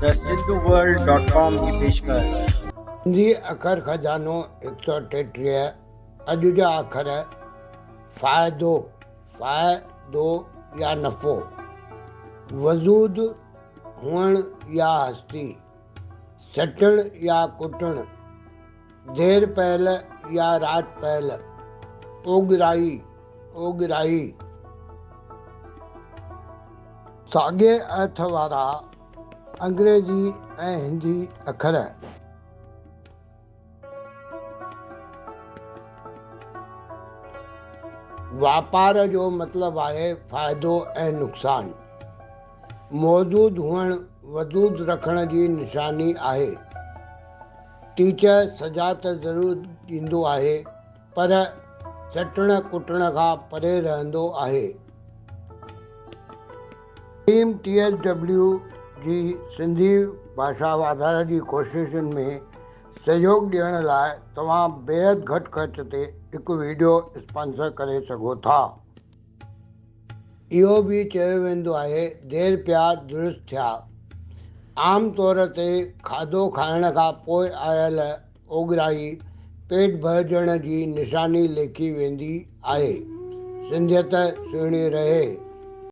The Sindhu world dot com جي پيشڪش. سنڌي اکر خزانو 133 اڄ جا اکر، فائدو، فائدو يا نفعو، وجود هئڻ يا هستي، سٽڻ يا ڪٽڻ، دير پيل يا رات پيل، اوڳرائي، اوڳرائي. ساڳئي ارٿ وارا انگريزي ۽ هندي اکر. واپار جو مطلب آهي فائدو ۽ نقصان. موجود هئڻ وجود رکڻ جي نشاني آهي. ٽيچر سزا ته ضرور ڏيندو آهي پر چٽڻ ڪٽڻ کان پري رهندو آهي. ٽيم ٽي ايس ڊبليو جي سنڌي ڀاشا واڌاري جي ڪوششن ۾ سهيوڳ ڏيڻ لاء توهان بيحد گهٽ خرچ تي هڪ وڊيو اسپانسر ڪري سگهو ٿا. اهو به چيو ويندو آهي دير پيا درست ٿيا. عام طور تي کاڌو کائڻ کان پوء آيل اوڳرائي پيٽ ڀرجڻ جي نشاني ليکي ويندي آهي. سنڌيت سهڻي رهي.